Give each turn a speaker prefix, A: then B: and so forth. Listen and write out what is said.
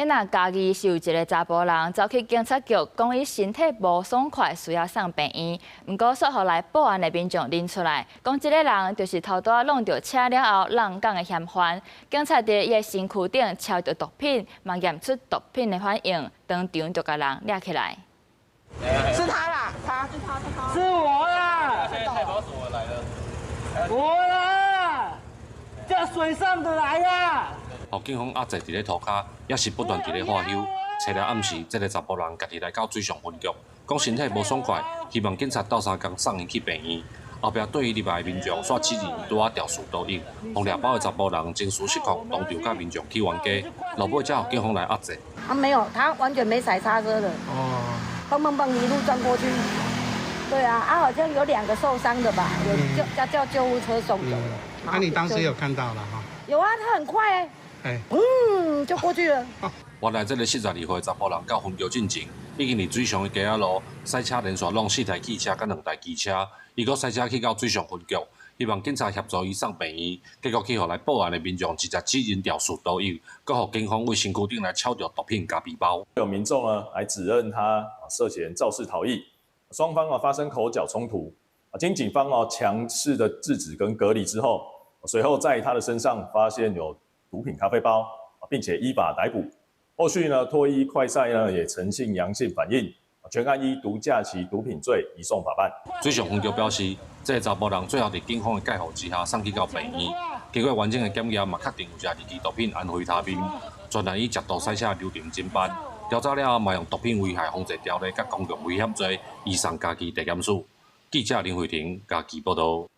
A: 若嘉義是有一个查埔人走去警察局，講伊身體無爽快，需要送病院。毋過煞予來報案的民眾認出來，講這个人就是頭拄仔挵著車了後挵港的嫌犯。警察佇伊的身軀頂撨著毒品，嘛驗出毒品的反應，當場就共人掠起來。
B: 是他啦，他是他，是我啦！
C: 太保守來了，
B: 我啦，叫水上的來啦！
D: 予警方壓制佇咧塗跤，也是不斷佇咧喝休。揣了暗時，這个查埔人家己來到水上分局，講身體無爽快，希望警察鬥相共送伊去病院。後壁綴伊入來的民眾煞指認伊拄仔肇事逃逸，予掠包的查埔人情緒失控，當場佮民眾去冤家，落尾才予警方來壓制。
E: 啊，沒有，他完全沒踩剎車的。哦。蹦蹦蹦一路撞過去。對啊，啊，好像有兩個受傷的吧，有叫救護車送走了。
F: 啊，你當時有看到了哈？
E: 有啊，他很快欸，嗯，就過去了。
D: 原來這个42歲查埔人到分局進前，已經佇水上的街仔路駛車連續挵四台汽車佮兩台機車，伊閣駛車去到水上分局，希望警察協助伊送病院，結果去予來報案的民眾直接指認肇事逃逸，閣予警方佇身軀頂來撨著毒品佮皮包。
G: 有民眾呢來指認他涉嫌肇事逃逸，雙方啊發生口角衝突，經警方哦強勢的制止跟隔離之後，隨後在他的身上發現有毒品咖啡包，並且依法逮捕。後續呢，唾液快篩呢也呈現陽性反應，全案依毒駕及毒品罪移送法辦。
D: 水上分局表示，這个查埔人最後佇警方的介護之下送去到病院，經過完整的檢驗，嘛確定有食二支毒品安非他命，全案以涉毒駛車流程偵辦，調查了後嘛用毒品危害防治條例佮公共危險罪移送嘉義地檢署。記者林慧婷嘉義報道。